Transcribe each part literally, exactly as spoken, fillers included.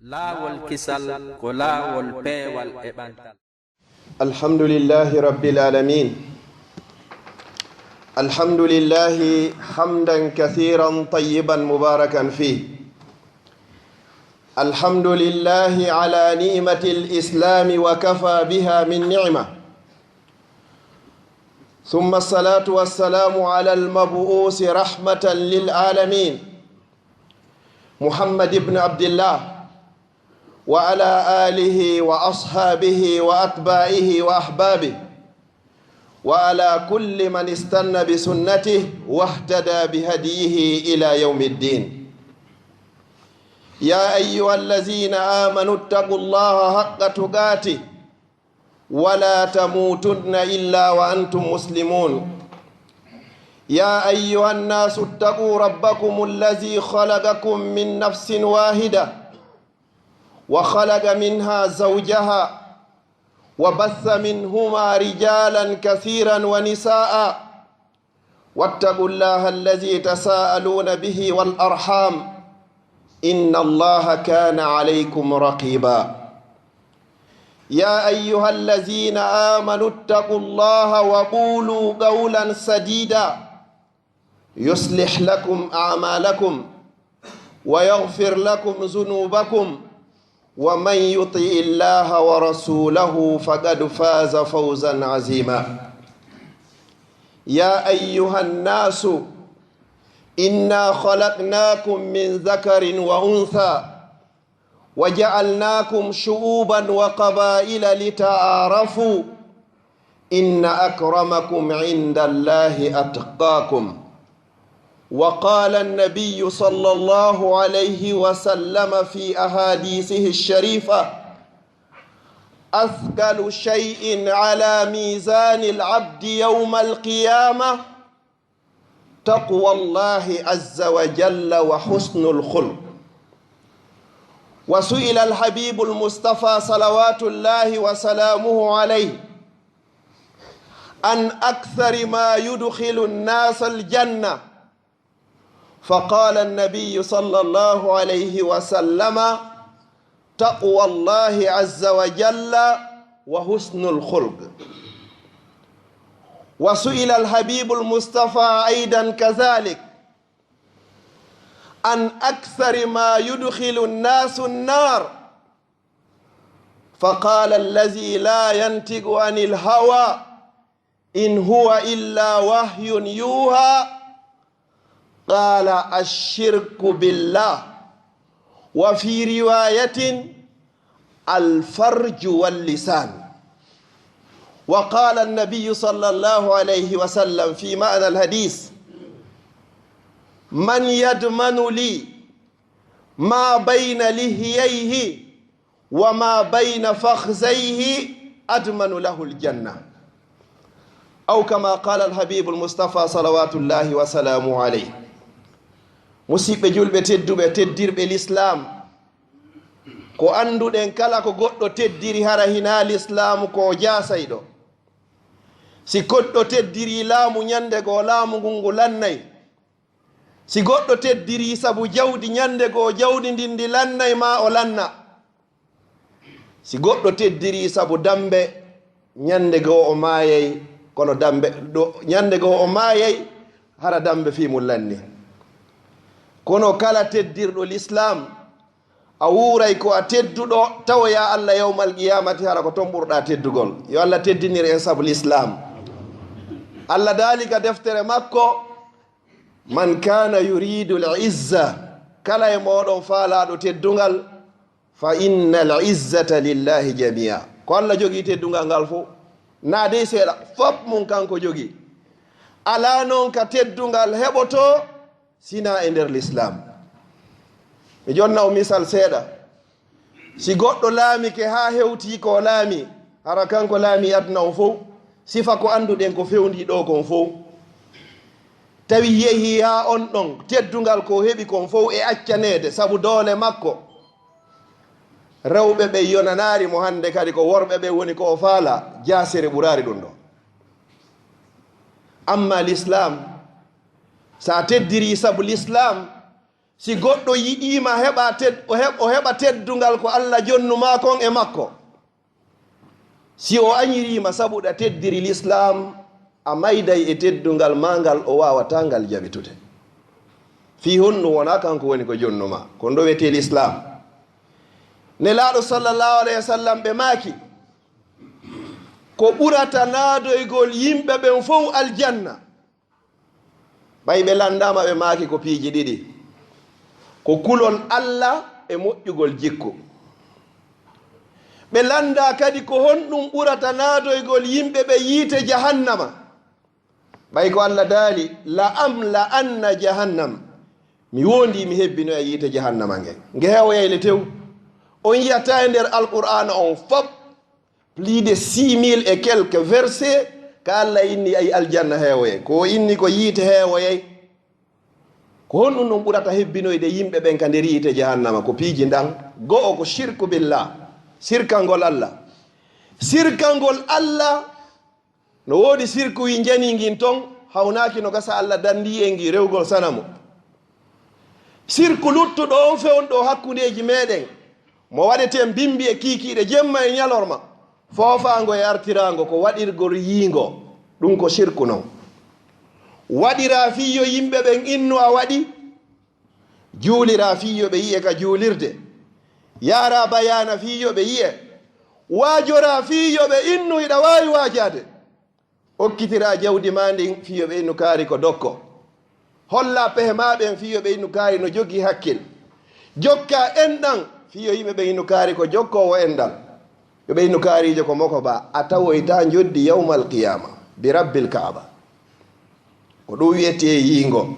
Laawol kisal ko laawol peewal e ɓantal. الحمد لله رب العالمين. الحمد لله حمدا كثيرا طيبا مباركا فيه. الحمد لله على نعمة الإسلام وكفى بها من نعمة. ثم الصلاة والسلام على المبعوث رحمة للعالمين محمد بن عبد الله وعلى آله وأصحابه وأتباعه وأحبابه وعلى كل من استن بسنته واهتدى بهديه إلى يوم الدين. يا أيها الذين آمنوا اتقوا الله حق تقاته ولا تموتن إلا وأنتم مسلمون. يا أيها الناس اتقوا ربكم الذي خلقكم من نفس واحدة وخلق منها زوجها وبث منهما رجالا كثيرا ونساء واتقوا الله الذي تساءلون به والأرحام إن الله كان عليكم رقيبا. يا أيها الذين آمنوا اتقوا الله وقولوا قولا سديدا يصلح لكم أعمالكم ويغفر لكم ذنوبكم ومن يطع الله ورسوله فقد فاز فوزا عظيما. يا أيها الناس إنا خلقناكم من ذكر وأنثى وجعلناكم شعوبا وقبائل لتعارفوا إن أكرمكم عند الله أتقاكم. وقال النبي صلى الله عليه وسلم في أحاديثه الشريفة: أثقل شيء على ميزان العبد يوم القيامة تقوى الله عز وجل وحسن الخلق. وسئل الحبيب المصطفى صلوات الله وسلامه عليه عن أكثر ما يدخل الناس الجنة، فقال النبي صلى الله عليه وسلم: تقوى الله عز وجل وحسن الخلق. وسئل الحبيب المصطفى أيضا كذلك عن أكثر ما يدخل الناس النار، فقال الذي لا ينطق عن الهوى إن هو إلا وحي يوحى، قال: الشرك بالله. وفي رواية: الفرج واللسان. وقال النبي صلى الله عليه وسلم في معنى الحديث: من يضمن لي ما بين لحييه وما بين فخذيه أضمن له الجنة. أو كما قال الحبيب المصطفى صلوات الله وسلامه عليه. Musiɓɓe julɓe tedduɓe, teddirɓe lislaam, ko annduɗen kala ko goɗɗo teddiri hara hinaa lislaamu ko o jaasayɗo. Si goɗɗo teddirii laamu, ñande goo laamu ngun ngu lannay. Si goɗɗo teddirii sabu jawdi, ñande goo jawdi ndin ndi lannay maa o lanna. Si goɗɗo teddirii sabu dammbe, ñande goo o maayay, kono dammbe ɗo, ñande goo o maayay, hara dammbe fii mun lanni. Kono kala teddirɗo lislaam, a wuuray ko a tedduɗo, tawoyaa Allah yawmal qiyaamati, hara ko ton ɓurɗaa teddugol. Yo Allah teddinir en sabu lislaam. Allah daali ka deftere makko: من كان يريد العزة, kala e mooɗon faalaaɗo teddungal, فإن العزة لله جميعا. Ko Allah jogii teddungal ngal fow. Naa dey seeɗa, fop mun kanko jogii. Alaa non ka teddungal heɓotoo, sinaa e nder lislaam. Mi jonna on misal seeɗa. Si goɗɗo laamike haa hewtii ko laami, hara kanko laamii aduna on fow, sifa ko annduɗen ko fewndii ɗoo kon fow. Tawi yehii haa on ɗon, teddungal ko heɓi kon fow e accaneede sabu doole makko. Rewɓe ɓen yonanaali mo hannde kadi, ko worɓe ɓen woni ko o faalaa, jaasere ɓuraali ɗum ɗoo. Ammaa lislaam, so a teddirii sabu lislaam, Si goɗɗo yiɗiima heɓa ted-, o heɓ-, o heɓa teddungal ko Alla jonnu maa kon e makko. Si o añiriima sabu ɗa teddiri Lislaam, a mayday e teddungal maa ngal, o waawataa ngal jaɓitude. Fii honɗun wonaa kanko woni ko jonnu maa? Ko ɗun wiyetee Lislaam. Nelaaɗo sallallahu alayhi wa sallam ɓe maaki, ko ɓurata naadoygol yimɓe ɓen fow aljanna, ɓay ɓe lanndaama, ɓe maaki ko piiji ɗiɗi, ko kulol Alla e moƴƴugol jikku. Ɓe lanndaa kadi ko honɗun ɓurata naadoygol yimɓe ɓe yiite jahannama. Ɓay ko Alla daali, "La amla'anna jahannam." Mi woondii mi hebbinoya yiite jahannama ngen. Nge heewoyay le tew. On yi'ataa e nder Alqur'aana on fop, plus de six mille et quelques versets, ka Alla inni ay aljanna heewoyay. Ko o inni ko yiite heewoyay. Ko honɗun ɗun ɓurata hebbinoyde yimɓe ɓen ka nder yiite jahannama? Ko piiji ndan. Go'o ko shirku billah, sirkangol Alla. Sirkangol Alla, no woodi sirku wi njani ngin ton, hawnaaki no gasa Alla danndii en ngi rewgol sanamu. Sirku luttuɗo on fewndo hakkundeeji meɗen, mo waɗeten bimbi e kiikiiɗe jemma e ñalorma, foofaango e artiraango ko waɗirgol yiingo, ɗun ko sirku non. Waɗiraa fii yo yimɓe ɓen innu a waɗi, juuliraa fii yo ɓe yi'e ka juulirde, yaaraa bayaana fii yo ɓe yi'e, waajoraa fii yo ɓe innu hiɗa waawi waajaade. Okkitiraa jawdi maa ndin fii yo ɓe innu kaari ko dokko. Hollaa pehe maa ɓen fii yo ɓe innu kaari no jogii hakkil. Jokkaa enɗan fii yo yimɓe ɓen innu kaari ko jokkoowo enɗan. Yo ɓe innu kaariijo ko mokobaa. A tawoytaa njoddi yawmal qiyaama bi rabbil kaaba. Ko ɗun wiyetee yiingo.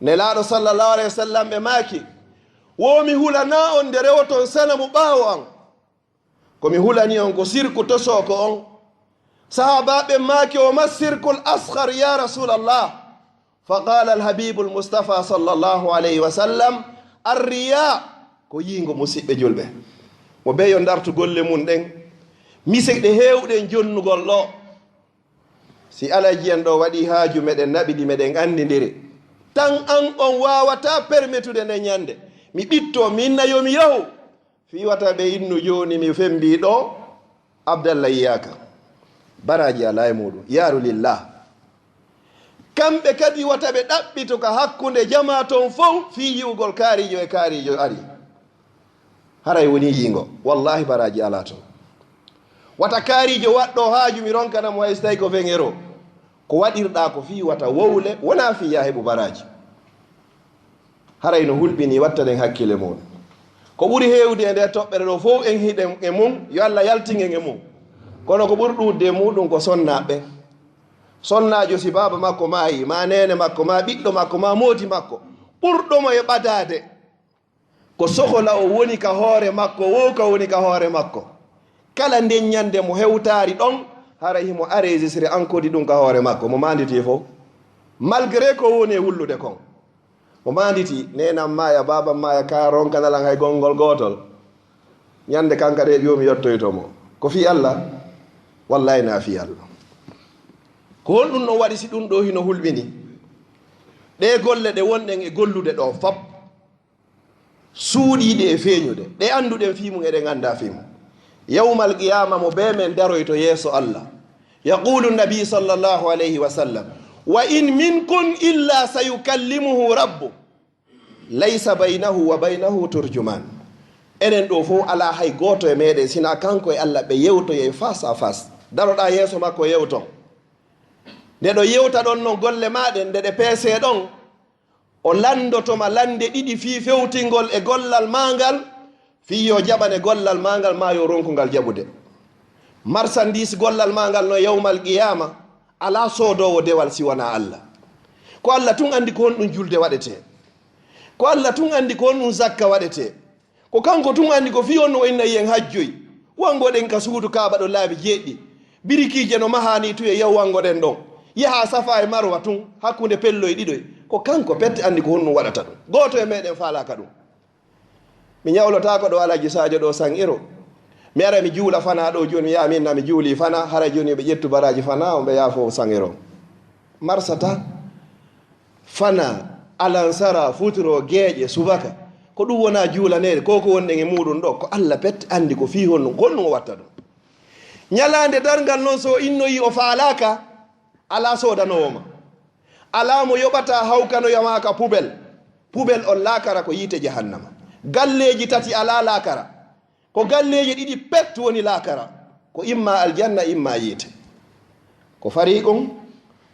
Nelaaɗo sallallahu alayhi wa sallam ɓe maaki, "Wo mi hulanaa on nde rewoton sanamu ɓaawo an." Ko mi hulani on ko sirku tosooko on. Sahaabaaɓe maaki, "Wa ma sirkul asghar ya Rasulallah?" Fa qaala al-Habiibul Mustafa sallallahu alayhi wa sallam, "Ar-riyaa." Ko yiingo, musiɓɓe julɓe. Mo bee yo ndartu golle mun ɗen. Mise ɗe heewɗen jonnugol ɗoo. Si Alaji en ɗoo waɗii haaju, meɗen naɓidi, meɗen anndindiri. Tan an on waawataa permetude nden ñannde. Mi ɓittoo, mi inna yo mi yahu. Fii wata ɓe innu jooni mi fembii ɗoo, Abdalla yiyaaka. Baraaji alaa e muuɗun. Yaaru lillah. Kamɓe kadi wata ɓe ɗaɓɓito ka hakkunde jamaa ton fow fii yi'ugol kaariijo e kaariijo arii. Haray wonii yiingo. Wallaahi baraaji alaa ton. Wata kaariijo waɗɗoo haaju mi ronkana mo hay so tawii ko vingt euros. Ko waɗirɗaa ko fii wata wowle, wonaa fii yaa heɓu baraaji. Haray no hulɓinii, wattanen hakkille mun. Ko ɓuri heewde e ndee toɓɓere ɗoo fow en hiɗen e mun, yo Alla yaltin en e mun. Kono ko ɓuri ɗuuɗude e muuɗun ko sonnaaɓe. Sonnaajo si baaba makko maayi, maa neene makko, maa ɓiɗɗo makko, maa moodi makko, ɓurɗo mo e ɓadaade, ko sohola o woni ka hoore makko, woo ka woni ka hoore makko. Kala nden ñannde mo hewtaari ɗon, haray himo enregistré ankodi ɗun ka hoore makko, mo maanditii fow. Malgré ko woni e wullude kon. Mo maanditii, neenam maaya, baabam maaya, ka ronkana lan hay konngol gootol. Ñannde kanka de ƴiwo mi yottoyto mo. Ko fii Alla? Wallaahi naa fii Alla. Ko honɗun non waɗi si ɗun ɗoo hino hulɓini? Ɗee golle ɗe wonɗen e gollude ɗoo fop, suuɗiiɗe e feeñude, ɗe annduɗen fii mun, eɗen anndaa fii mun. Yawmal qiyaama mo bee men daroyto yeeso Alla. Yaqulu nabi sallallahu alayhi wa sallam, "Wa in minkum illa sayukallimuhu rabbu, laysa baynahu wa baynahu turjuman." Enen ɗoo fow alaa hay gooto e meɗen sinaa kanko e Alla ɓe yewtoyay face à face. Daroɗaa yeeso makko yewton. Nde ɗo yewtaɗon non golle maa ɗen, nde ɗe peesee ɗon, o lanndoto ma lannde ɗiɗi fii fewtingol e gollal maa ngal, fii yo jaɓane gollal maa ngal maa yo ronku ngal jaɓude. Marsandiis gollal maa ngal no yawmal qiyaama, alaa soodoowo dewal si wanaa Alla. Ko Alla tun anndi ko honɗun julde waɗetee. Ko Alla tun anndi ko honɗun zakka waɗetee. Ko kanko tun anndi ko fii honno o innayi en hajjoy. Wangoɗen ka suudu Kaaba ɗo laabi jeeɗiɗi. Birikiije no mahaa nii tun e yaw wangoɗen ɗon. Yahaa Safa e Marwa tun, hakkunde pelloy ɗiɗoy. Ko kanko pet anndi ko honɗun waɗata ɗun. Gooto e meɗen faalaaka ɗun. Mi ñawlotaako ɗo Alaji Saajo ɗo cent euros. Mi ara mi juula Fana ɗo jooni, mi yaha min na mi juuli Fana, hara jooni yo ɓe ƴettu baraaji Fana, on ɓe yaha fof cent euros. Marsata Fana Alansara, futuro, geeƴe, subaka. Ko ɗum wona juulaneede, ko ko wonɗen e muuɗum ɗo, ko Alla pet anndi ko fii honɗum, ko honɗum o watta ɗum. Ñalaande darngal noon, so o innoyii o faalaaka, alaa soodanoowo ma. Alaa mo yoɓata hawkanoya ma ka pubel. Pubel on laakara ko yiite jahannama. Galleeji tati alaa laakara. Ko galleeji ɗiɗi pet woni laakara. Ko imma aljanna, imma yiite. Ko fariqun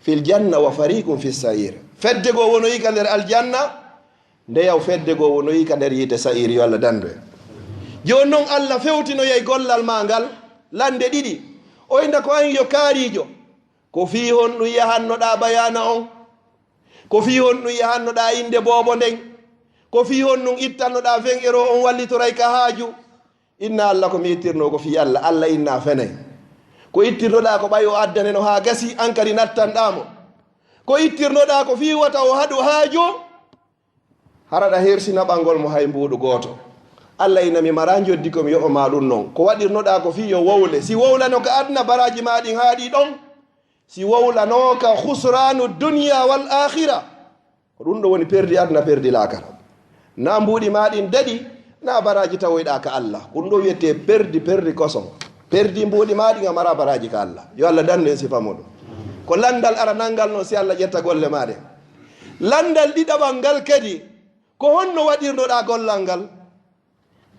fil janna wa fariqun fis sa'ir. Fedde goo wonoyi ka nder aljanna, nde yaw fedde goo wonoyi ka nder yiite sa'ir, yo Alla dandu en. Jooni noon Alla fewtinoyay gollal maa ngal lande ɗiɗi. O inda ko an yo kaariijo. Ko fii honɗum yahannoɗaa bayaana on? Ko fii honɗum yahannoɗaa innde boobo nden? Ko fii honɗum ittannoɗaa vingt euro on wallitoray ka haaju? Inna Alla ko mi ittirnoo ko fii Alla, Alla inna fenay. Ko ittirnoɗaa ko ɓay o addaneno haa gasi, an kadi nattanɗaa mo. Ko ittirnoɗaa ko fii wata o haɗu haaju? Hara ɗa hersina ɓangol mo hay mbuuɗu gooto. Alla inna mi maraa njoddi ko mi yoɓa maa ɗum non. Ko waɗirnoɗaa ko fii yo wowle. Si wowlano ka aduna, baraaji maa ɗin haaɗi ɗon. Si wowlanooka khusraanu dunya wal akhira, ko ɗum ɗo woni perdi aduna, perdi laakara. Na mbuuɗi maa ɗin daɗi, na baraaji tawoyɗaa ka Alla. Ko ɗum ɗo wiyetee perdi, perdi koson. Perdi mbuuɗi maa ɗin, a maraa baraaji ka Alla. Yo Alla dandu en sifa muɗum. Ko landal aranal ngal non, si Alla ƴetta golle maa ɗen. Landal ɗiɗaɓal ngal kadi, ko honno waɗirnoɗaa gollal ngal?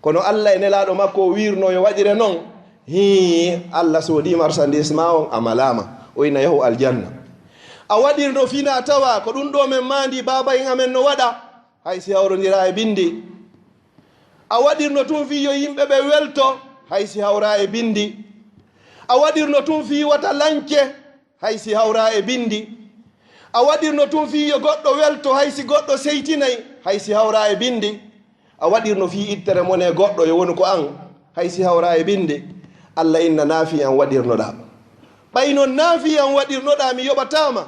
Kono Alla e Nelaaɗo makko o wiirno yo waɗire non. Hii, Alla soodii marchandise maa on, a malaama. O inna yahu aljanna. A waɗirno fina tawa, ko ɗum ɗo men maandi baaba en amen no waɗa, hay si hawrondiraa e bindi. A waɗirno tun fii yo yimɓe ɓe welto, hay si hawraa e bindi. A waɗirno tun fii wata lance, hay si hawraa e bindi. A waɗirno tun fii yo goɗɗo welto, hay si goɗɗo seytinay, hay si hawraa e bindi. A waɗirno fii ittere mone goɗɗo yo wonu ko an, hay si hawraa e bindi. Alla inna naa fii an waɗirnoɗaa. Ɓay non naa fii an waɗirnoɗaa, mi yoɓataa ma.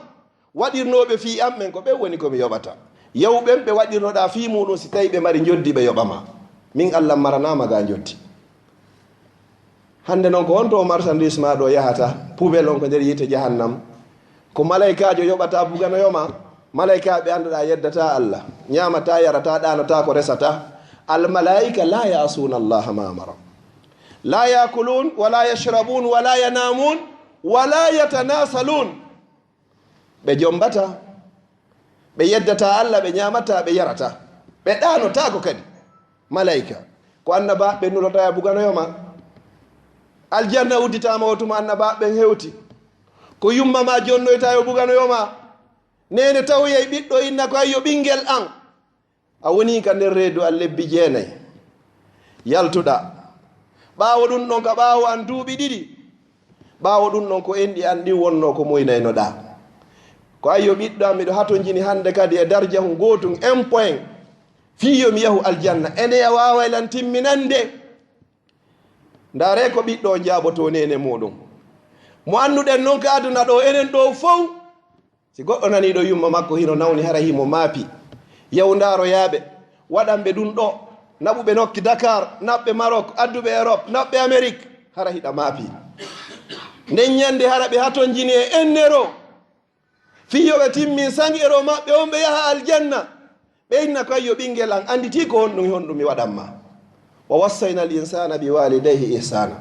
Waɗirnooɓe fii an ɓen, ko ɓen woni ko mi yoɓata. Yahu ɓen ɓe waɗirnoɗaa fii muɗum, si tawi ɓe mari njoddi, ɓe yoɓa ma. Min Alla maranaama ga njoddi. Hannde non, ko honto o marchandise maa ɗo yahata? Poubelle on ko nder yiite jahannam. Ko malaykaajo yoɓata buganoyo ma. Malaykaaɓe annduɗaa yeddataa Alla. Ñaamataa, yarataa, ɗaanotaa ko resataa. Al malaa'ika laa ya'suuna Allaha maa amara. Laa ya'kuluun, wa laa yashrabun, wa laa yanaamuun, wa laa yatanaasaluun. Ɓe jombataa, ɓe yeddataa Alla, ɓe ñaamataa, ɓe yarataa, ɓe ɗaanotaako kadi. Malayka, ko annabaaɓe ɓe nulata yo buganoyo ma. Aljanna udditaama o tuma annabaaɓe ɓen hewti. Ko yumma ma jonnoyta yo buganoyo ma. Neene tawoyay ɓiɗɗo inna ko ayyo ɓinngel an. A wonii ka nder reedu an lebbi jeenay. Yaltuɗaa. Ɓaawo ɗum ɗon, ka ɓaawo an duuɓi ɗiɗi. Ɓaawo ɗum ɗon, ko enɗi an ɗin wonnoo ko moynaynoɗaa. Ko ayyo ɓiɗɗo an, miɗo hatonjini hannde kadi e darjahun gootun, un point. Fii yo mi yahu aljanna. Ene a waaway lan timminande? Ndaaree ko ɓiɗɗo on jaabotoo neene muuɗum. Mo annduɗen non ka aduna ɗoo, enen ɗoo fow. Si goɗɗo nanii ɗo yumma makko hino nawni, hara himo maapi. Yahu ndaaroyaaɓe, waɗanɓe ɗum ɗo, naɓuɓe nokki Dakar, naɓɓe Maroc, adduɓe Europe, naɓɓe Amérique, hara hiɗa maapi. Nden ñande hara ɓe hatonjini e ennero. Fii yo ɓe timmin san ero maɓɓe on, ɓe yaha aljanna. Ɓe inna koy yo ɓinngel an, annditi ko honɗum, honɗum mi waɗan ma. Wa wassayna al insana bi walidayhi ihsana.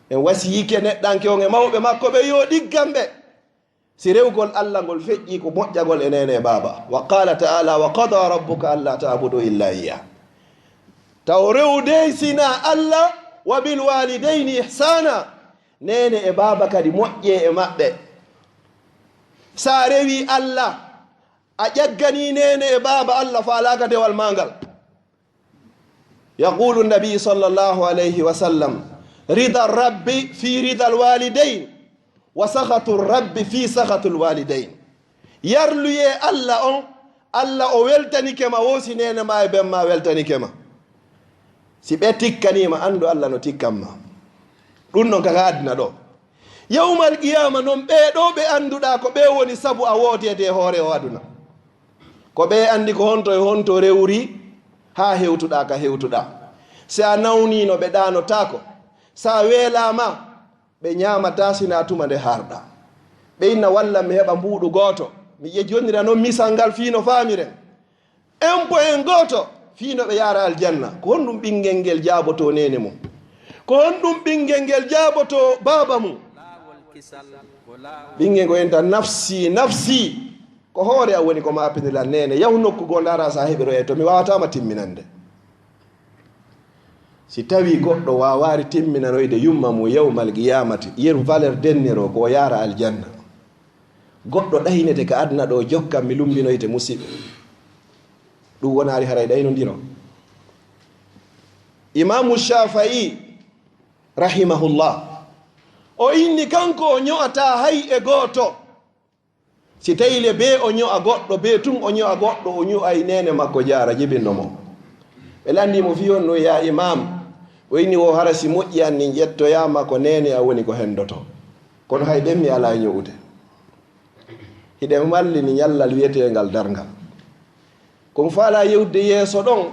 En wasiyike neɗɗanke on e mawɓe makko ɓe yo ɗiggan ɓe. Si rewgol Alla ngol feƴƴii ko moƴƴagol e neene e baaba. Wa qala ta'ala, wa qada rabbuka alla ta'budu illa iyyah. Taw rewde sina Alla, wa bil walidayni ihsana. Neene e baaba kadi moƴƴee e maɓɓe. Sa rewi Alla, a ƴagganii neene e baaba, Alla faalaaka dewal maa ngal. Yaqulu nabi sallallahu alayhi wa sallam, rida rabbi fi rida alwalidayn, wa sakhatu rabbi fi sakhatu alwalidayn. Yarluyee Alla on, Alla o weltanike ma, wo si neene maa e ben maa weltanike ma. Si ɓe tikkanii ma, anndu Alla no tikkan ma. Ɗum non kaka aduna ɗo. Yawmal qiyaama non, ɓee ɗoo ɓe annduɗaa ko ɓe woni sabu a wooteede e hoore o aduna. Ko ɓe anndi ko honto e honto rewri haa hewtuɗaa ka hewtuɗaa. Si a nawniino, ɓe ɗaanotaako. Si a weelaama, ɓe ñaamataa sinaa tuma nde haarɗaa. Ɓe inna, wallan mi heɓa mbuuɗu gooto. Mi ƴe-, jonnira non misal ngal fii no faamiren. En po en gooto, fii no ɓe yaara aljanna. Ko honɗum ɓinngel ngel jaabotoo neene mum? Ko honɗum ɓinngel ngel jaabotoo baaba mum? Ɓinngel ngel enta, "Nafsi, nafsi." Ko hoore am woni ko maa pindiral, neene. Yahu nokku goo, ndaara so a heɓiroyay to. Mi waawataa ma timminande. Si tawii goɗɗo waawaali timminanoyde yumma mum yawmal qiyaamati, yer valeur denniroo ko o yaara aljanna. Goɗɗo ɗahinete ka aduna ɗoo, jokkan mi lummbinoyte, musiɓɓe. Ɗum wonaali haray ɗaynondiro. Imaamu Shaafa'i, rahimahullah, o inni kanko o ño'ataa hay e gooto. Si tawii le bee o ño'a goɗɗo, bee tun o ño'a goɗɗo, o ño'ay neene makko jaara jibinɗo mo. Ɓe lanndii mo fii honɗum, yaa Imaam? O inni wo hara si moƴƴi an nin ƴettoyaama ko neene an woni ko hendoto. Kono hay ɓen mi alaa e ño'ude. Hiɗen mallini ñallal wi'eteengal darngal. Ko mi faalaa yewtude yeeso ɗon,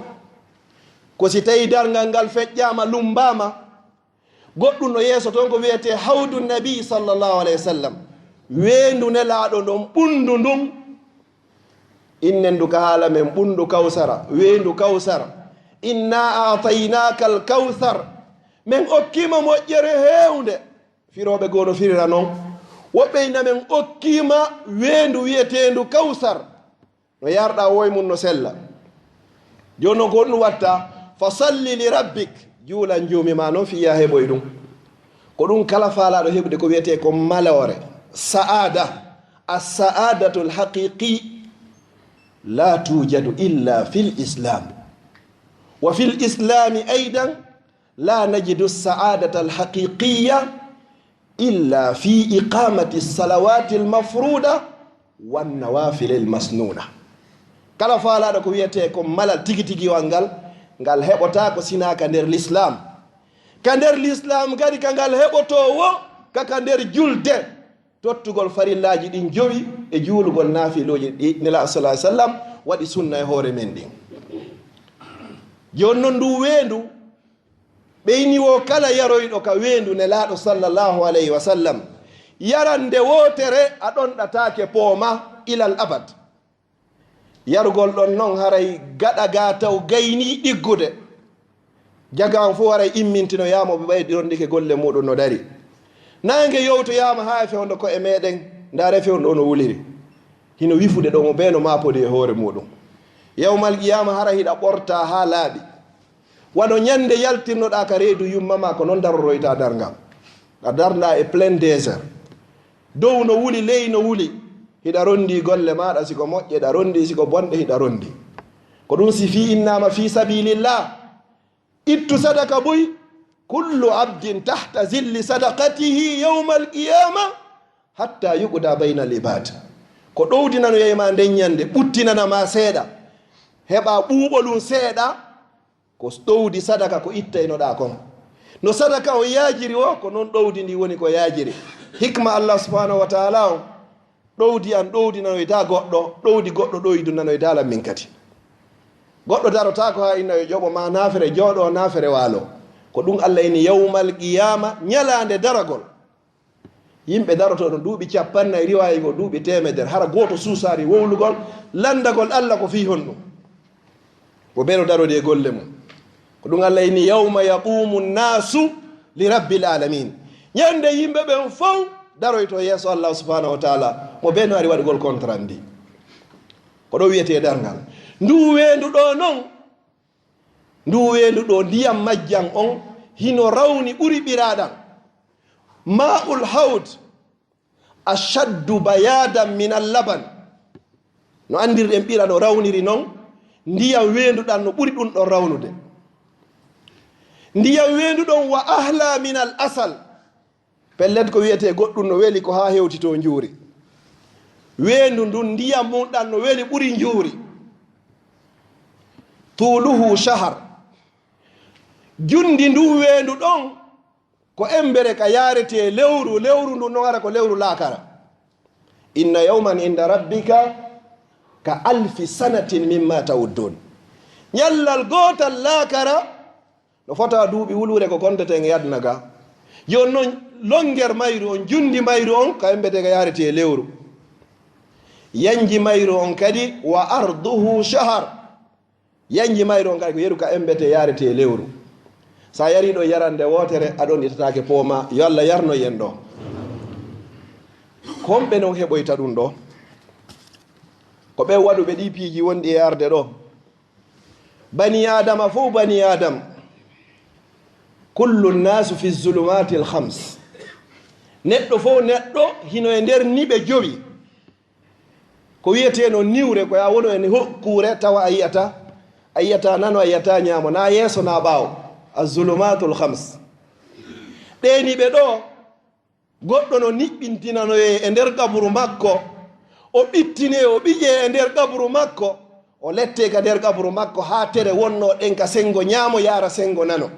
ko si tawii darngal ngal feƴƴaama, lummbaama, goɗɗum no yeeso ton ko wi'etee hawdu nabi sallallahu alayhi wa sallam, weendu Nelaaɗo ndon ɓunndu ndun. Innen ndu ka haala men ɓunndu Kawsara, weendu Kawsara. Inna a'taynaaka al-kawsar. Men okkiima moƴƴere heewnde. Firooɓe goo no firira non. Woɓɓe inna men okkiima weendu wi'eteendu Kawsar. No yarɗa woy mum no sella. Jooni non ko honɗum watta? "Fa salli li rabbik." Juulan Joomi maa non fii yaa heɓoy ɗum. Ko ɗum kala faalaaɗo heɓude ko wi'etee ko maloore. Sa'aada. As-sa'aadatul haqiiqi la tuujadu illa fil islaam. Wa fil islaami aydan la najidu as-sa'aadatal haqiiqiyya illa fi iqamati salawati al-mafruda wan nawafil al-masnuna. Kala faalaaɗo ko wi'etee ko malal tigi tigiwal ngal, ngal heɓotaako sinaa ka nder lislaam. Ka nder lislaam kadi ka ngal heɓotoo wo ka, ka nder julde, tottugol farillaaji ɗin jowi e juulugol naafilooji ɗi Nelaaɗo sallallahu alayhi wa sallam waɗi sunna e hoore men ɗin. Jooni non ndu weendu ɓeyni wo kala yaroyɗo ka weendu Nelaaɗo sallallahu alayhi wa sallam, yarande wootere a ɗonɗataake pooma ilal abad. Yarugol ɗon non haray gaɗa gaa taw gaynii ɗiggude. Jagaan fow haray immintinoyaama, ɓe ɓay ɗonɗike golle muuɗum no darii. Naange yowtoyaama haa e fewndo ko'e meeɗen, ndaaree fewndo ɗoo no wuliri. Hino wifude ɗoo, mo bee no maapodi e hoore muuɗum. Yawmal qiyaama hara hiɗa ɓortaa haa laaɓi. Wano ñande yaltirnoɗaa ka reedu yumma maa, ko non daroroytaa darngal. A darndaa e plein désert. Dow no wuli, ley no wuli. Hiɗa ronndii golle maaɗa, si ko moƴƴe hiɗa ronndii, si ko bonɗe hiɗa ronndii. Ko ɗum si fii innaama fii sabilillah, ittu sadaka buy. Kullu abdin tahta zilli sadaqatihi yawmal qiyama hatta yuqda baynal ibad. Ko ɗowdinanoyay ma nden ñande, ɓuttinana ma seeɗa, heɓa ɓuuɓolum seeɗa, ko ɗowdi sadaka ko ittaynoɗaa kon. No sadaka on yaajiri wo, ko non ɗowdi ndi woni ko yaajiri. Hikma Allah subhanahu wa ta'ala on, ɗowdi an ɗowdinanoyta goɗɗo, ɗowdi goɗɗo ɗowdinanoyta lan min kadi. Goɗɗo darotaako haa inna yo ƴoɓo ma naafere jooɗo, naafere waalo. Ko ɗum Allah inni yawmal qiyama, ñalaande daragol. Yimɓe darotooɗo duuɓi cappannayi, riwaayi goo duuɓi teemedere, hara gooto suusaali wowlugol, lanndagol Allah ko fii honɗum. Ko bee no darodi e golle mum. Ko ɗum Allah inni, "Yawma yaqumu nnaasu li rabbil aalamiin." Ñande yimɓe ɓen fow daroyto yeeso Allah subhanahu wa ta'ala, mo bee no ari waɗugol contrat ndi. Ko ɗo wiyetee darngal. Ndu weendu ɗoo non, ndu weendu ɗoo, ndiyam majjan on hino rawni ɓuri ɓiraaɗam. Ma'ul hawd ashaddu bayadan min al-laban. No anndirɗen ɓira no rawniri non, ndiyam weendu ɗan no ɓuri ɗum ɗon rawnude. Ndiyam weendu ɗon wa ahla min al-asal. Pellet, ko wiyetee goɗɗum no weli ko haa hewtitoo njuuri. Weendu ndun, ndiyam mum ɗan no weli ɓuri njuuri. Tuuluhu shahar. Junndi ndun weendu ɗon ko embere ka yaaretee lewru, lewru ndun non hara ko lewru laakara. Inna yawman inda rabbika ka alfi sanatin mimma ta'uddun. Ñallal gootal laakara no fota duuɓi wuluure ko konteten e aduna ga. Jooni non, longer mayru on, junndi mayru on, ka embetee ka yaaretee lewru. Yanji mayru on kadi, wa arduhu shahar. Yanji mayre on kadi ko yeru ka embete yarete lewru. Sa yari ɗo yarande wootere, a ɗon itataake pooma. Yo Allah yarno yen ɗo. Ko homɓe non heɓoyta ɗum ɗo? Ko ɓe waɗuɓe ɗi piiji wonɗi e arde ɗo. Bani Adama fof, bani Adam. Kullu nnasu fi zulumatil khams. Neɗɗo fof neɗɗo hino e nder niɓe jowi. Ko wiyetee no niwre, ko ya wono e nokkuure tawa a yiyata, a yiyata nano, a yiyata ñaamo, na yeeso, na ɓaawo. Azzulumatul khams. Ɗee niɓe ɗo, goɗɗo no niɓɓintinanoyee e nder qaburu makko, o ɓittinee, o ɓiƴee e nder qaburu makko, o lettee ka nder qaburu makko haa tere wonnoo ɗen ka senngo ñaamo yaara senngo nano.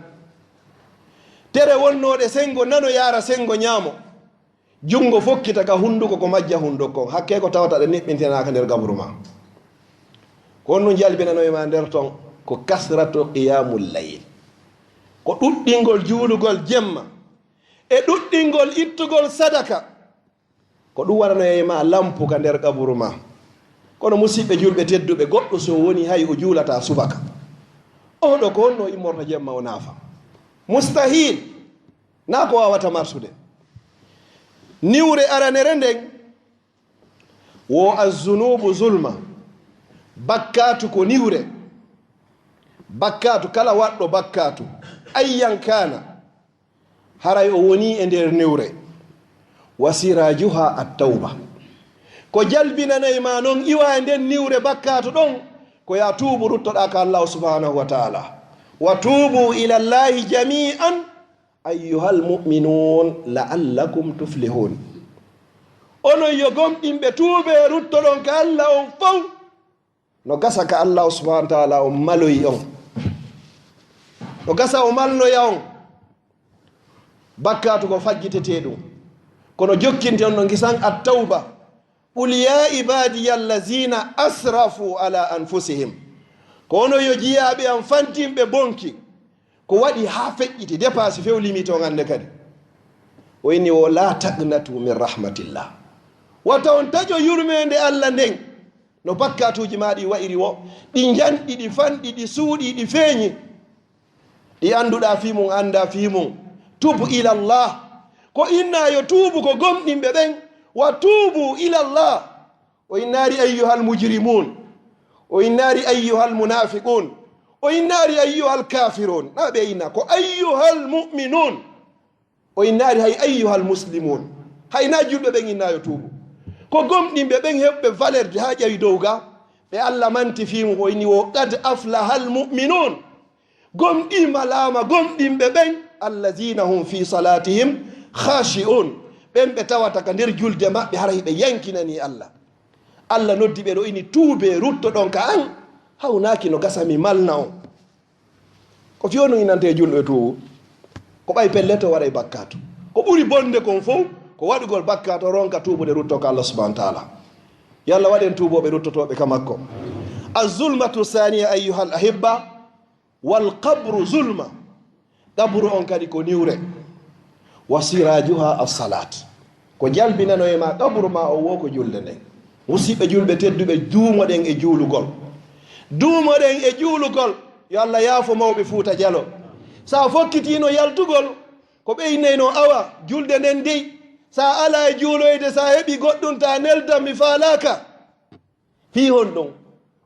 Tere wonnooɗe senngo nano yaara senngo ñaamo. Junngo fokkita ka hunnduko, ko majja hunnduko kon. Hakkee ko tawata ɗe niɓɓintinaaka nder gaburu ma. Ko honɗum jalbinanoyi ma nder ton? Ko kasratu qiyamul layl. Ko ɗuɗɗingol juulugol jemma. E ɗuɗɗingol ittugol sadaka. Ko ɗum waɗanoyay ma lampu ka nder gaburu ma. Kono musiɓɓe julɓe tedduɓe, goɗɗo so woni hay o juulata subaka. Oɗo ko honno immorta jemma o naafa? Mustahil. Na ko wawata marsude. Niwre aranere nden wo azzunubu zulma. Bakkatu ko niwre. Bakkatu, kala waɗɗo bakkatu, ayyan kana, haray o woni e nder niwre. Wa sirajuha at-tawba. Ko jalbinanay ma non iwa e nden niwre bakkatu ɗon, ko ya tuubu, ruttoɗa ka Allahu subhanahu wa ta'ala. Wa tuubu ila Allahi jami'an ayyuhal mu'minun la'allakum tuflihun. Onon yo gomɗinɓe, tuubee, ruttoɗon ka Allah on fow. No gasa ka Allahu subhanahu wa ta'ala on maloyi on. No gasa o malnoya on. Bakkatu ko fajjitete ɗum. Kono jokkinte on no gisan at-tawba. Qul ya ibadiya allazina asrafu ala anfusihim. Ko onon yo jiyaaɓe am fantinɓe bonki. Ko waɗi haa feƴƴiti, dépassé few limite on hannde kadi. O inni wo, "La taqnatu min rahmatillah." Wata on taƴo yurmeende Allah nden. No bakkatuuji ma ɗi wa'iri wo, ɗi njanɗi, ɗi fanɗi, ɗi suuɗi, ɗi feeñi. Ɗi annduɗaa fii mum, anndaa fii mum. Tub ila Allah. Ko inna yo tuubu ko gomɗinɓe ɓen. Wa tuubu ila Allah. O innaari ayyuhal mujrimun. O innaari ayyuhal munafiqun. O innaari ayyuhal kafirun. Na ɓe inna ko ayyuhal mu'minun. O innaari hay ayyuhal muslimun. Hay na julɓe ɓen inna yo tuubu. Ko gomɗinɓe ɓen heɓɓe valeur de haa ƴawi dow ga. Ɓe Allah manti fii mum, o inni wo, "Qad aflahal mu'minun." Gomɗii malaama gomɗinɓe ɓen, "Allazina hum fi salatihim khashi'un." Ɓen ɓe tawata ka nder julde maɓɓe hara hiɓe yankinani Allah. Allah noddi ɓe ɗo, ini, "Tuubee, ruttoɗon ka an." Hawnaaki no gasa mi malna on. Ko fii honɗum innantee julɗo e tuubu? Ko ɓay pellet o waɗay bakkaatu. Ko ɓuri bonde kon fow, ko waɗugol bakkaatu, o ronka tuubude, rutto ka Allah subhanahu wa ta'ala. Yo Allah waɗen tuubooɓe, ruttotooɓe ka makko. Az-zulmatu thaniya, ayyuhal ahibba, wal qabru zulma. Qabru on kadi ko niwre. Wa sirajuha as-salat. Ko jalbinano e ma qabru ma o wo ko julde nden. Musiɓɓe julɓe tedduɓe, duumoɗen e juulugol. Duumoɗen e juulugol. Yo Allah yaafo mawɓe Fuuta Jalo. Sa fokkitiino yaltugol, ko ɓe innayno, "Awa, julde nden dey, sa ala e juuloyde, sa heɓi goɗɗum, ta nelda, mi faalaaka." Fii honɗum?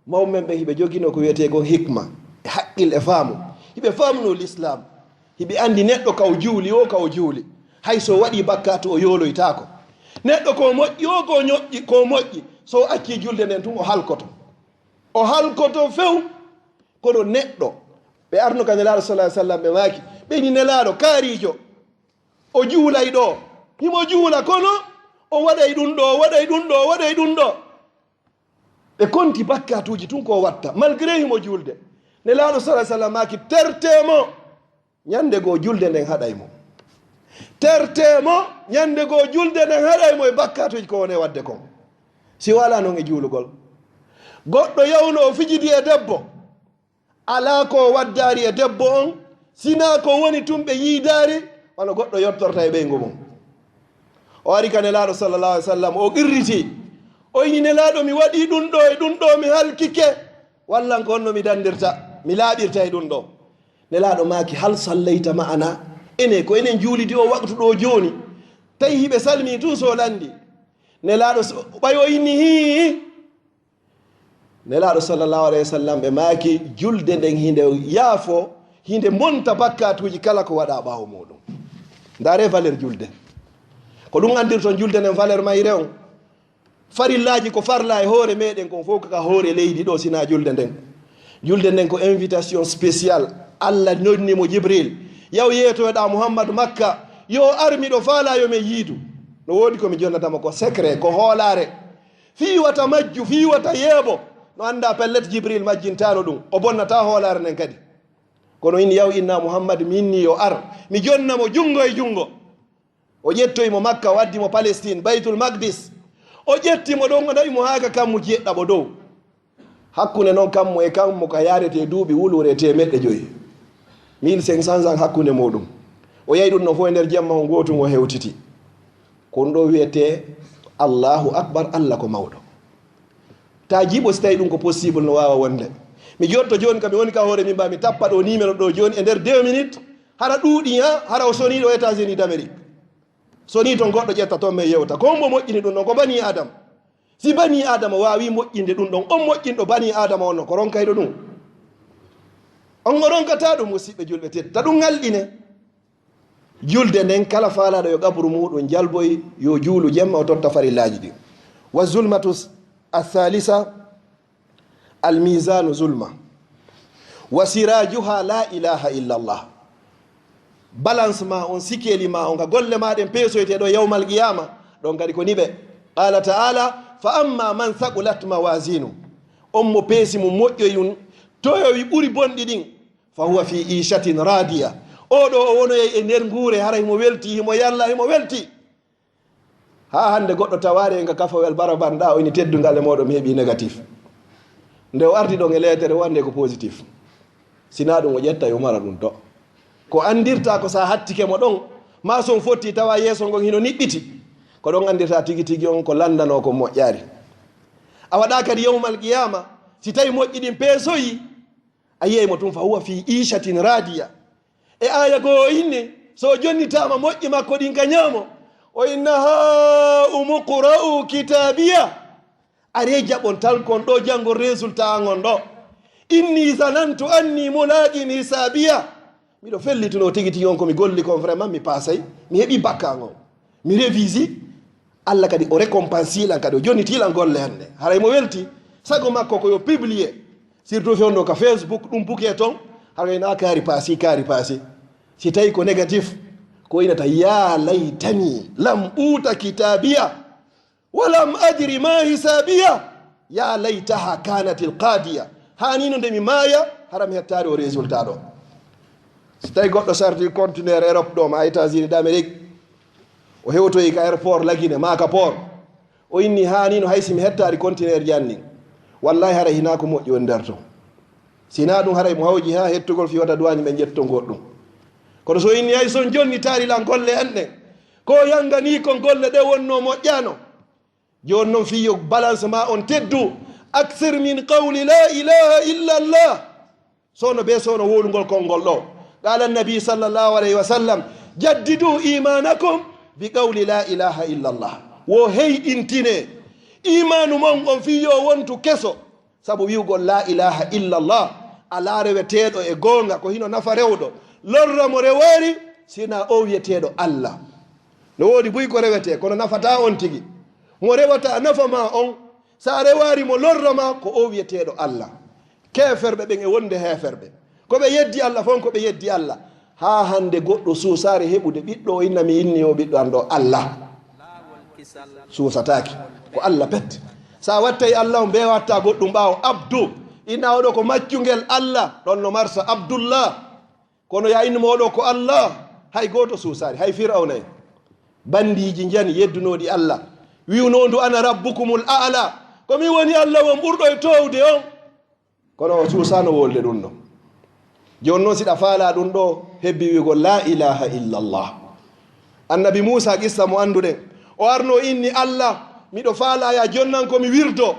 Mawɓe men ɓe hiɓe joginoo ko wiyetee kon hikma, e haqqil, e faamu. Hiɓe faamnoo Lislaam. Hiɓe anndi neɗɗo ka o juuli o, ka o juuli, hay so waɗii bakkaatu, o yooloytaako. Neɗɗo ko moƴƴi o, ko ñoƴƴi, ko moƴƴi, so o accii julde nden tun, o halkoto. O halkoto few. Kono neɗɗo, ɓe arno ka Nelaaɗo sallallahu alaihi wasallam, ɓe maaki, ɓe ni, "Nelaaɗo, kaariijo, o juulay ɗo, himo juula, kono o waɗay ɗum ɗo, o waɗay ɗum ɗo, o waɗay ɗum ɗo." Ɓe konti bakkaatuuji tun ko o watta, malgré himo juulde. Nelaaɗo sallallahu alaihi wasallam maaki, "Tertee mo, ñande goo julde nden haɗay mo." Tertee mo, ñande goo julde nden haɗay mo e bakkaatuuji ko woni e waɗde kon. Si wala non e juulugol, goɗɗo yawno o fijidi e debbo, alaa ko o waddaari e debbo on, sinaa ko woni tun ɓe yiidaari, wano goɗɗo yottorta e ɓeyngu mum. O ari ka Nelaaɗo sallallahu alaihi wasallam, o qirriti. O inni, "Nelaaɗo, mi waɗii ɗum ɗo e ɗum ɗo, mi halkike." Wallan ko honno mi dandirta, mi laaɓirta e ɗum ɗo. Nelaaɗo maaki, "Hal sallayta ma'ana?" Ene, ko enen juulidi o waqtu ɗo jooni. Tawi hiɓe salmi tun so landi. Nelaaɗo so, ɓay o inni hii. Nelaaɗo sallallahu alayhi wa sallam ɓe maaki, "Julde nden hinde yaafo, hinde monta bakkatuuji kala ko waɗa ɓaawo muɗum." Ndaare valeur julde. Ko ɗum andirton julde nden valeur mayre on. Farillaaji ko farla e hoore meɗen kon fof ko ka hoore leydi ɗo sina julde nden. Julde nden ko invitation spécial. Allah nonni mo Jibril. Yaw yeetoyoɗa Muhammad Makka. Yo ar miɗo faala yo mi yiidu. No woodi ko mi jonnata mo ko secret, ko hoolaare. Fii wata majju, fii wata yeebo. No annda pellet Jibril majjintaano ɗum. O bonnata hoolaare nden kadi. Kono inni yaw inna Muhammad mi inni yo ar. Mi jonna mo junngo e junngo. O ƴettoyi mo Makka, o addi mo Palestine, Baytul Maqdis. O ƴetti mo ɗon, o nawi mo haa ka kammu jeeɗɗaɓo dow. Hakkunde non kammu e kammu ka yaarete duuɓi wuluure teemeɗɗe joyi. Mille cinq cents ans hakkunde muɗum. O yahi ɗum no fof e nder jemma on gootum o hewtiti. Ko ɗum ɗo wiyete Allahu Akbar, Allah ko mawɗo. Ta jiiɓo si tawi ɗum ko possible no waawa wonde. Mi jotto jooni kam mi woni ka hoore min mba mi tappa ɗo numéro ɗo jooni e nder deux minutes. Hara ɗuuɗi ha, hara o soni ɗo États-Unis d'Amérique. Soni ton goɗɗo ƴetta ton men yewta. Ko hombo moƴƴini ɗum ɗon? Ko bani Adama. Si bani Adama waawi moƴƴinde ɗum ɗon, on moƴƴinɗo bani Adama on no ko ronkayɗo ɗum? On o ronkata ɗum, musiɓɓe julɓe tedduɓe. Ta ɗum ŋalɗine. Julde nden, kala faalaaɗo yo qabru muɗum jalboy, yo juulu jemma, o totta farillaaji ɗin. Wa zulmatu s-, athalisa, al mizanu zulma. Wa sirajuha la ilaha illa Allah. Balance ma on, sikeli ma on, ka golle ma ɗen peesoyte ɗo yawmal qiyama, ɗon kadi ko niɓe. Qala ta'ala, "Fa amma man thaqulat mawazinu." On mo peesi mum moƴƴoyun, toyowi ɓuri bonɗi ɗin, "fa huwa fi ishatin radiya." Oo ɗo o wonoyay e nder nguure, hara himo welti, himo yalla, himo welti. Haa hannde goɗɗo tawaare e nga kafowel barabanɗa, o ini teddungal e mooɗon, mi heɓi négatif. Nde o arti ɗon e leetere, o annde ko positif. Sinaa ɗum o ƴetta, o mara ɗum to. Ko anndirta ko sa hattike mo ɗon, ma so on fotti tawa yeeso ngon hino niɓɓiti. Ko ɗon anndirta tigi tigi on ko lanndano ko moƴƴaari. A waɗa kadi yawmal qiyama, si tawi moƴƴi ɗin peesoyi, a yiyay mo tun, "fa huwa fi ishatin radiya." E aya goo o inni, so o jonnitaama moƴƴi makko ɗin ka ñaamo, o inna, "Ha umuqra'u kitabiya." Are jaɓon tan kon ɗo janngol résultat an on ɗo. "Inni zanantu anni mulaqin hisabiya." Miɗo fellituno tigi tigi on ko mi golli kon, vraiment mi paasay, mi heɓi bakka an on. Mi révisi, Allah kadi o récompense lan kadi, o jonniti lan golle hannde. Haray mo welti, sago makko ko yo publier. Surtout fewndo ka Facebook, ɗum buke ton, haray na kaari paasi, kaari paasi. Si tawi ko négatif, ko inata, "Ya laytani lam uta kitabiya, wa lam adri ma hisabiya, ya laytaha kanatil qadiya." Haanino nde mi maaya, hara mi hettaari o résultat ɗo. Si tawi goɗɗo sarti conteneur Europe ɗo, ma États-Unis d'Amérique, o hewtoyi ka airport Lagine, ma ka port. O inni, "Haanino hay si mi hettaari conteneur janni. Wallahi hara hinaa ko moƴƴi woni nder ton. Sinaa ɗum haray mo hawji haa hettugol fi wata duwaañi ɓe njetto goɗɗum." Kono so inni, "Hay son jonni taari lan golle an ɗen. Ko yangani kon golle ɗe wonno moƴƴano." Jooni non fii yo balance ma on teddu. Aksir min qawli la ilaha illa Allah. Sono be sono wowlugol konngol ɗo. Qala annabi sallallahu alayhi wa sallam, "Jaddidu imanakum bi qawli la ilaha illa Allah." Wo heyɗintine imanu mon on fii yo wontu keso. Sabu wi'ugol la ilaha illa Allah, alaa reweteeɗo e goonga ko hino nafa rewɗo, lorra mo rewaari, sina o wi'eteeɗo Allah. No woodi buy ko rewetee, kono nafataa on tigi. Mo rewata nafa ma on, sa rewaari mo lorra ma, ko o wi'eteeɗo Allah. Keeferɓe ɓen e wonde heeferɓe. Ko ɓe yeddi Allah fof, ko ɓe yeddi Allah. Haa hannde goɗɗo suusaare heɓude ɓiɗɗo, o inna mi inni o ɓiɗɗo an ɗo Allah. Suusataake. Ko Allah pet. Sa wattay Allah on, be watta goɗɗum ɓaawo. Abdu. Inna oɗo ko maccungel Allah. Ɗon no marsa Abdullah. Kono ya innu mo oɗo ko Allah. Hay gooto suusaari. Hay Firawna en. Bandiiji njani yeddunooɗi Allah. Wi'unoo ndu ana rabbukumul a'la. Ko mi woni Allah on ɓurɗo e toowde on. Kono o suusaano wolde ɗum ɗo. Jooni noon, si ɗa faalaa ɗum ɗo, hebbi wi'ugol laa ilaaha illallah. Annabi Muusaa, qissa mo annduɗen, o arno inni, "Allah, miɗo faalaa ya jonnan ko mi wirdo."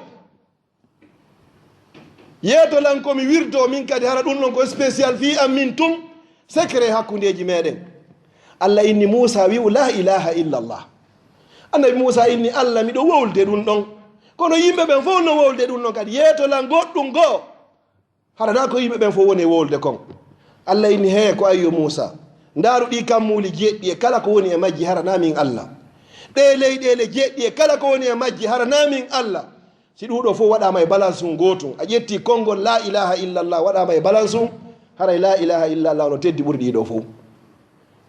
Yeeto lan ko mi wirdo min kadi, hara ɗum ɗon ko spécial fii an min tun, secret hakkundeeji meɗen. Allah inni Muusa wi'u laa ilaaha illallah. Annabi Muusa inni Allah miɗo wowlde ɗum ɗon. Kono yimɓe ɓen fow no wowlde ɗum ɗon kadi. Yeeto lan goɗɗum goo. Hara naa ko yimɓe ɓen fow woni e wowlde kon. Allah inni hee ko ayyo Muusa. Ndaaru ɗii kammuuli jeɗɗi e kala ko woni e majji hara naa min Allah. Ɗee leyɗeele jeɗɗi e kala ko woni e majji hara naa min Allah. Si ɗuuɗo fof waɗaama e balance mum gootum, a ƴetti konngol laa ilaaha illallah waɗaama e balance mum, haray laa ilaaha illallah no teddi ɓuri ɗiɗo fof.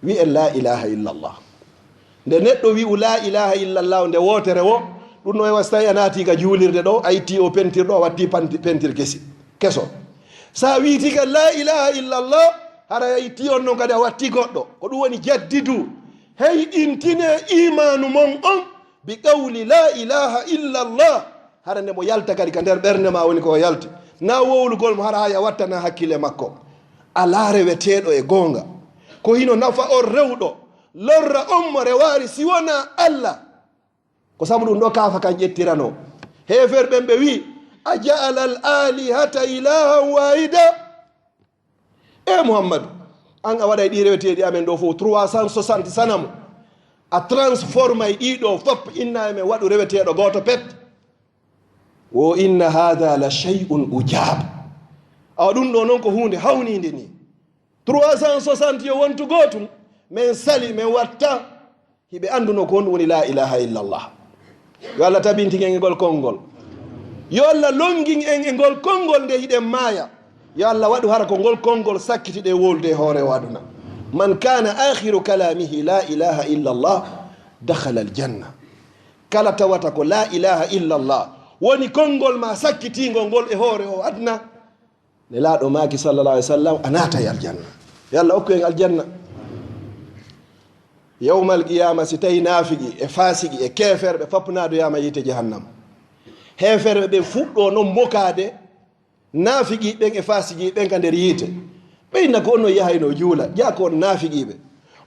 Wi'en laa ilaaha illallah. Nde neɗɗo wi'u laa ilaaha illallah nde wootere wo, ɗum no e wasi tawi a naati ka juulirde ɗo, a itti o pentir ɗo, a watti panti- pentir kesi keso. So a wi'iti ka laa ilaaha illallah, haray a itti on non kadi a watti goɗɗo. Ko ɗum woni jaddidu. Heyɗintine iimaanu mon on. Bi qawli laa ilaaha illallah. Hara nde mo yalta kadi ka nder ɓernde ma woni ko o yalti. Na wowlugol mo hara haya wattana hakkille makko. Alaa reweteeɗo e goonga. Ko hino nafa on rewɗo, lorra on mo rewaari si wonaa Allah. Ko sabu ɗum ɗo kaafa kan ƴettirano. Heefer ɓen ɓe wi, a ja'ala al alihata ilahan wahida. E Muhammadu, an a waɗay ɗi reweteeɗi amen ɗo fof trois cent soixante sanamu. A transformay ɗi ɗo fop inna e men waɗu reweteeɗo gooto pet. Wo inna hada la shay'un ujab. Awa ɗum ɗo noon ko huunde hawniinde ni. Trois cent soixante yo wontu gootum, men sali, men watta. Hiɓe annduno ko honɗum woni laa ilaaha illallah. Yo Allah tabintin en e ngol konngol. Yo Allah longin en e ngol konngol nde hiɗen maaya. Yo Allah waɗu hara ko ngol konngol sakkitiɗen wowlude e hoore o aduna. Man kana akhiru kalamihi laa ilaaha illallah dakhala aljanna. Kala tawata ko laa ilaaha illallah woni konngol ma sakkitiingol ngol e hoore o aduna, Nelaaɗo maaki sallallahu alaihi wasallam a naatay aljanna. Yo Allah okku en aljanna. Yawmal qiyaama si tawi naafigi e faasigi e keeferɓe fop naadoyaama yiite jahannam. Heeferɓe ɓe fuɗɗo non mokaade naafigi ɓen e faasigi ɓen ka nder yiite. Ɓe inna ko on no yahayno juula, jaa ko on naafigiiɓe.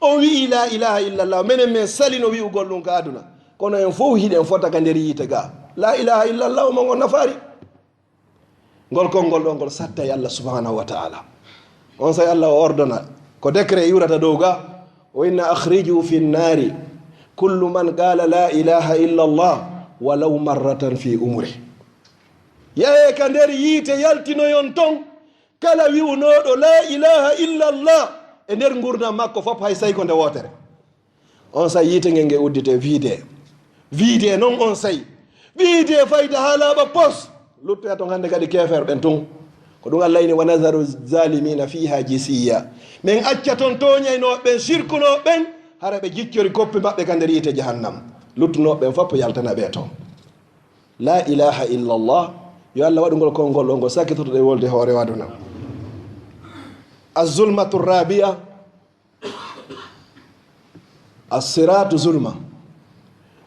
On wi'i laa ilaaha illallah, menen men salino wi'ugol ɗum ka aduna. Kono en fow hiɗen fota ka nder yiite ga. Laa ilaaha illallah mo ngon nafaari. Ngol konngol ɗon ngol satta e Allah subhanahu wa ta'ala. On say Allah o ordona ko décret iwrata dow ga, o inna akhriju fi nnaari kullu man qala la ilaha illa Allah walaw marratan fi umri. Yahe ka nder yiite yaltinoyon ton kala wi'unooɗo la ilaha illa Allah e nder ngurndan makko fop hay say ko nde wootere. On say yiite ngen nge uddite viide. Viide non on say. Viide fayda haa laaɓa pos. Luttoya ton hannde kadi keefer ɓen tun. Ko ɗum Allah ini wa nazaru zalimina fiha jisiya. Min acca ton tooñaynooɓe ɓen, sirkunooɓe ɓen, hara ɓe jiccori koppi maɓɓe ka nder yiite jahannam. Luttunooɓe ɓen fof yaltana ɓe ton. La ilaha illallah. Yo Allah waɗu ngol konngol ɗo ngol sakkitoto ɗe wolde hoore waduna. Azulmatu rabia. Assiratu zulma.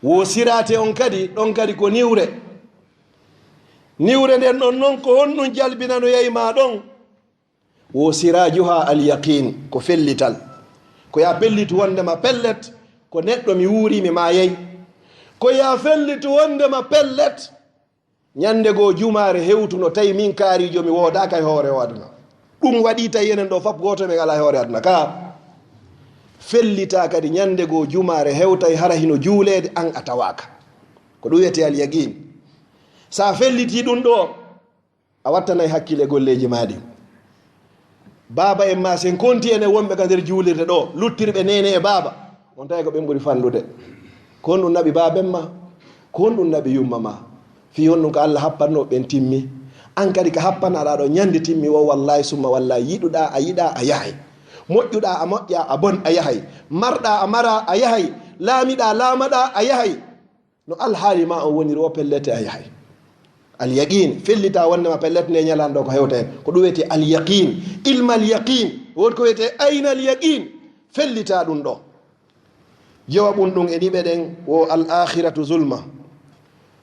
Wo sirate on kadi, ɗon kadi ko niwre. Niwre nden ɗon non ko honɗum jalbinanoyay ma ɗon? Wo sirajuha al yaqin, ko fellital. Ko ya pellitu wondema pellet, ko neɗɗo mi wuuri mi maayay. Ko ya fellitu wondema pellet. Ñande goo jumaare hewtuno tawi min kaarijo mi woodaaka e hoore o aduna. Ɗum waɗi tawi enen ɗo fop gooto men alaa e hoore aduna ka. Fellita kadi ñande goo jumaare hewtay hara hino juuleede an a tawaaka. Ko ɗum wiyetee al yaqin. Sa felliti ɗum ɗo a wattanay hakkille golleeji ma ɗin. Baaba en ma sen konti enen wonɓe ka nder juulirde ɗo, luttirɓe neene e baaba, on tawi ko ɓen ɓuri fanɗude. Ko honɗum naɓi baaben ma? Ko honɗum naɓi yumma ma? Fii honɗum ko Allah happannoo ɓen timmi? An kadi ka happanaɗaa ɗo ñande timmi wo, wallahi summa wallahi, yiɗuɗaa a yiɗaa a yahay. Moƴƴuɗaa a moƴƴaa a bon a yahay. Marɗaa a maraa a yahay. Laamiɗaa laamaɗaa a yahay. No alhaali ma on woniri o, pellete a yahay. Al yaqin, fellita wondema pellete nde ñalan ɗo ko hewta hen. Ko ɗum wiyetee al yaqin, ilma al yaqin. Won ko wiyetee ayna al yaqin. Fellita ɗum ɗo. Jowaɓun ɗum e niɓe ɗen wo al akhiratu zulma.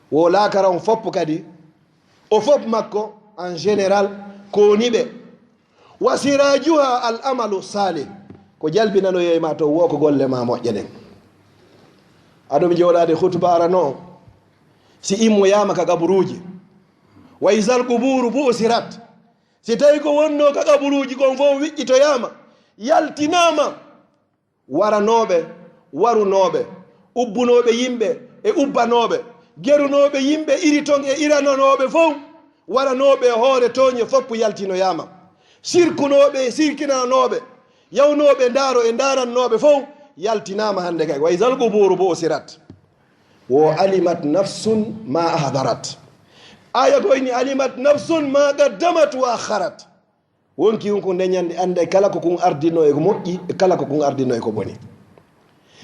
Wo laakara on fop kadi. O fop makko en général ko niɓe. Wa sirajuha al amalu salih. Ko jalbinanoyay ma to wo ko golle ma moƴƴe ɗen. Aɗo mi jooɗaade khutba arano. Si immoyaama ka gaburuuji, Wa izal quburu bu'sirat. Si tawi ko wonno ka qaburuuji kon fof wiƴƴitoyaama, yaltinaama, waranooɓe, warunooɓe, ubbunooɓe yimɓe e ubbanooɓe, gerunooɓe yimɓe iri ton e irananooɓe fof, waranooɓe e hoore tooñe fof yaltinoyaama. Sirkunooɓe e sirkinanooɓe, yawnooɓe ndaaro e ndaarannooɓe fof yaltinaama hannde kay. Wa izal quburu bu'sirat. Wo alimat nafsun ma ahdarat. Aya ko ini alimat nafsun ma qaddamat wa akharat. Wonki on ko nde ñande annday kala ko kun ardino e ko moƴƴi, e kala ko kun ardino e ko boni.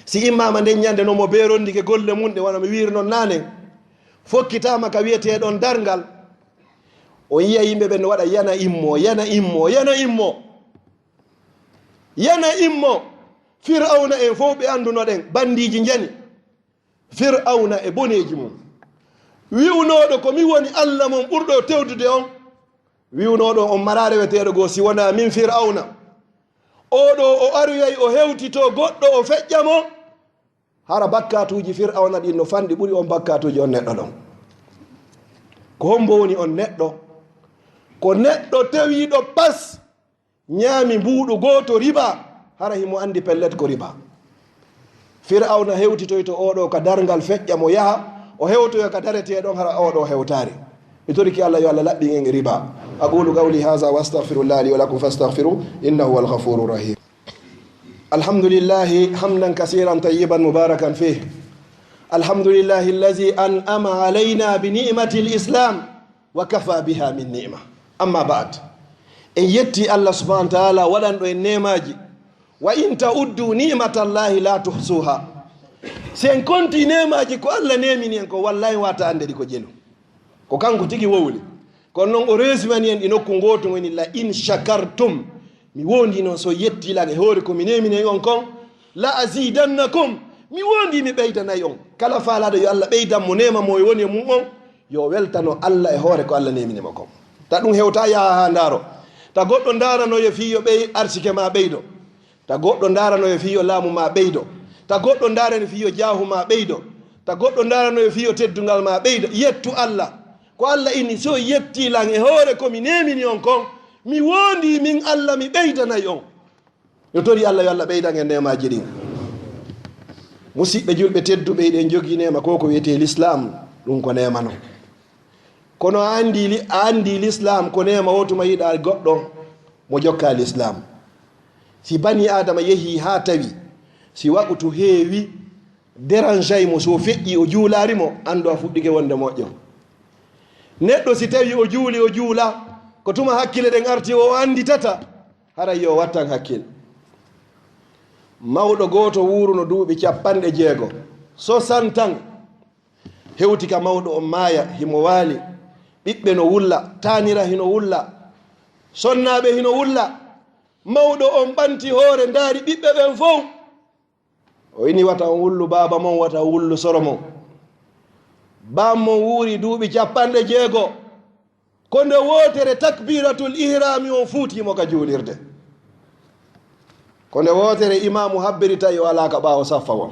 Si immaama nde ñande no mo beerondike golle mun ɗe wano mi wiiri non naane, fokkitaama ka wi'eteeɗon darngal, o yiya yimɓe ɓen no waɗa yana immo, yana immo, yana immo, yana immo. Fir'awna en fof ɓe anndunoɗen, bandiiji njani. Fir'awna e boneeji mum. Wi'unooɗo ko mi woni Alla mon ɓurɗo tewdude on. Wi'unooɗo on maraa reweteeɗo goo si wonaa min Fir'awna. Oo ɗoo o aroyay o hewtitoo goɗɗo o feƴƴa mo. Hara bakkaatuuji Fir'awna ɗin no fanɗi ɓuri on bakkaatuuji on neɗɗo ɗon. Ko hombo woni on neɗɗo? Ko neɗɗo tawiiɗo pas ñaami mbuuɗu gooto riba, hara himo anndi pellet ko riba. Fir'awna hewtitoyto oo ɗoo ka darngal feƴƴa mo yaha, o hewtoya ka daretee ɗon hara oo ɗoo hewtaari. Mi torike Alla yo Alla laɓɓin en e riba. أقول قولي هذا وأستغفر الله لي ولكم فاستغفروه إنه هو الغفور الرحيم. الحمد لله حمدا كثيرا طيبا مباركا فيه. الحمد لله الذي أنعم علينا بنعمة الإسلام وكفى بها من نعمة. أما بعد. En yetti Alla subhanahu wa ta'ala waɗanɗo en neemaaji. وإن تعدوا نعمة الله لا تحصوها. Si en konti neemaaji ko Alla neemini en ko, wallahi wata annde ɗi ko jelu. Ko kanko tigi wowli. Kono non o reesiwani en ɗi nokku ngootu woni, لئن شكرتم. Mi wondi non so yetti lan e hoore ko mi neemini on kon. لأزيدنكم. Mi wondi mi ɓeydanay on. Kala faalaaɗo yo Alla ɓeydan mo neema mo e woni e mum on, yo weltano Alla e hoore ko Alla neemini mo kon. Ta ɗum hewta yaha haa ndaaro. Ta goɗɗo ndaaranoyo fii yo ɓey arsike maa ɓeydo. Ta goɗɗo ndaaranoyo fii yo laamu maa ɓeydo. Ta goɗɗo ndaarani fii yo jaahu maa ɓeydo. Ta goɗɗo ndaaranoyo fii yo teddungal maa ɓeydo. Yettu Alla. Ko Alla inni, so yetti lan e hoore ko mi neemini on kon, mi wondi min Alla mi ɓeydanay on. Yo tori Alla, yo Alla ɓeydan en neemaaji ɗin. Musiɓɓe julɓe tedduɓe, eɗen jogii neema ko ko wiyetee lislaam, ɗum ko neema non. Kono a anndi li-, a anndi lislaam ko neema, o tuma yiɗa goɗɗo mo jokka lislaam. Si bani Aadama yehii haa tawi, si waqtu heewi, derangay mo, so feƴƴi o juulaari mo, anndu a fuɗɗike wonde moƴƴo. Neɗɗo si tawi o juuli, o juula, ko tuma hakkile ɗen arti o annditata, haray yo wattan hakkil. Mawɗo gooto wuuruno duuɓi capanɗe jeego, soixante ans, hewti ka mawɗo on maaya, himo waali, ɓiɓɓe no wulla, taanira hino wulla, sonnaaɓe hino wulla. Mawɗo on ɓanti hoore, ndaari ɓiɓɓe ɓen fow. O ini, wata on wullu baaba mon, wata on wullu soro mon. Baam mon wuuri duuɓi capanɗe jeego. Ko nde wootere takbiratul ihrami on fuuti mo ka juulirde. Ko nde wootere imaamu habbiri tawi o alaa ka ɓaawo saffa won.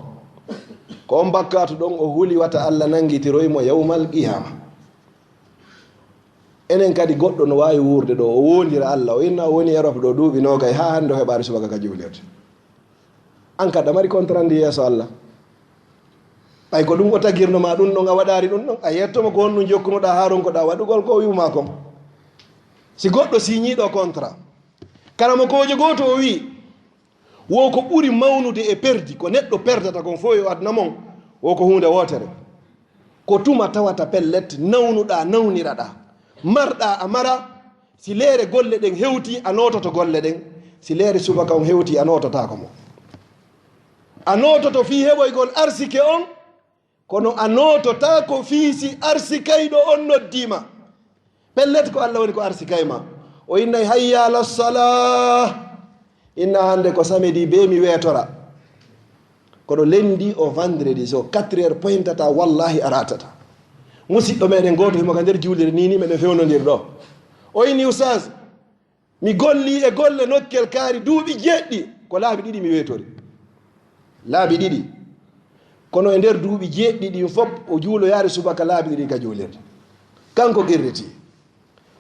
Ko on bakkaatu ɗon o huli wata Alla nanngitiroy mo yawmal qiyaama. Enen kadi goɗɗo no waawi wuurde ɗo, o woondira Alla, o inna o woni Europe ɗo duuɓi noogay, haa hannde o heɓaari subaka ka juulirde. An kadi a mari contrat ndi yeeso Alla. Ɓay ko ɗum o tagirno ma ɗum ɗon, a waɗaari ɗum ɗon, a yetto mo ko honɗum jokkunoɗaa haa ronkoɗaa waɗugol ko o wi'u ma kon. Si goɗɗo siñiiɗo contrat, karamokoojo gooto o wi'i, wo ko ɓuri mawnude e perdi, ko neɗɗo perdata kon fof e aduna mon, wo ko huunde wootere. Ko tuma tawata pellet, nawnuɗaa, nawniraɗaa, marɗaa, a mara, si leere golle ɗen hewti, a noototo golle ɗen, si leere subaka on hewti, a noototaako mo. A noototo fii heɓoygol arsike on, kono a noototaako fii si arsikayɗo on noddii ma. Pellet ko Alla woni ko arsikay ma. O innay, "Hayya ala salah." Inna hannde ko samedi bee mi weetora. Kono lendi o vendredi, so quatre heures pointata, wallahi a ratata. Musiɗɗo meɗen gooto himo ka nder juulirde ni, ni meɗen fewnondir ɗo. O inni, "Ustaz, mi golli e golle nokkel kaari duuɓi jeeɗɗi, ko laabi ɗiɗi mi weetori." Laabi ɗiɗi. Kono e nder duuɓi jeeɗɗi ɗin fof, o juuloyaari subaka laabi ɗiɗi ka juulirde. Kanko qirriti.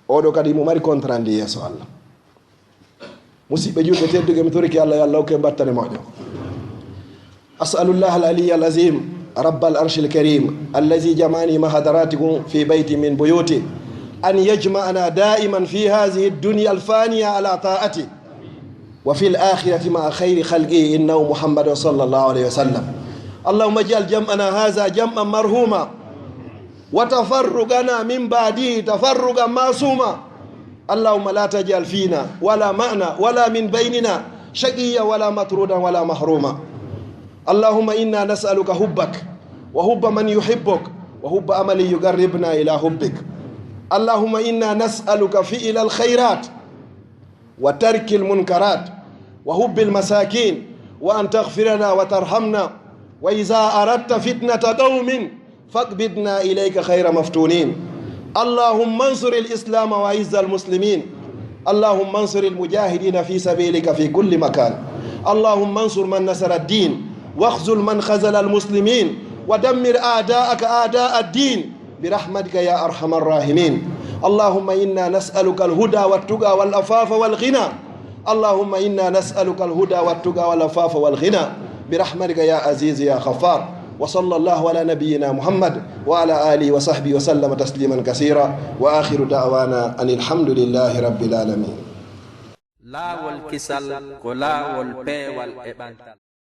Oɗo kadi mo mari contrat ndi yeeso Allah. Musidɓe julɓe tedduɓe, mi torike Allah, yo Allah hokke battane moƴƴo. أسأل الله العلي العظيم رب العرش الكريم الذي جمعني مع حضراتكم في بيت من بيوته أن يجمعنا دائما في هذه الدنيا الفانية على طاعته وفي الآخرة مع خير خلقه إنه محمد صلى الله عليه وسلم. اللهم اجعل جمعنا هذا جمعا مرحوما وتفرقنا من بعده تفرقا معصوما. اللهم لا تجعل فينا ولا معنا ولا من بيننا شقيا ولا مطرودا ولا محروما. اللهم إنا نسألك حبك وحب من يحبك وحب عمل يقربنا إلى حبك. اللهم إنا نسألك فعل الخيرات وترك المنكرات وحب المساكين وأن تغفر لنا وترحمنا وإذا أردت فتنة قوم فاقبضنا إليك غير مفتونين. اللهم انصر الإسلام وأعز المسلمين. اللهم انصر المجاهدين في سبيلك في كل مكان. اللهم انصر من نصر الدين واخذل من خذل المسلمين ودمر أعداءك أعداء الدين برحمتك يا أرحم الراحمين. اللهم إنا نسألك الهدى والتقى والعفاف والغنى. اللهم إنا نسألك الهدى والتقى والعفاف والغنى برحمتك يا عزيز يا غفار. وصلى الله على نبينا محمد وعلى آله وصحبه وسلم تسليما كثيرا. وآخر دعوانا أن الحمد لله رب العالمين. Laawol kisal ko laawol peewal e ɓantal.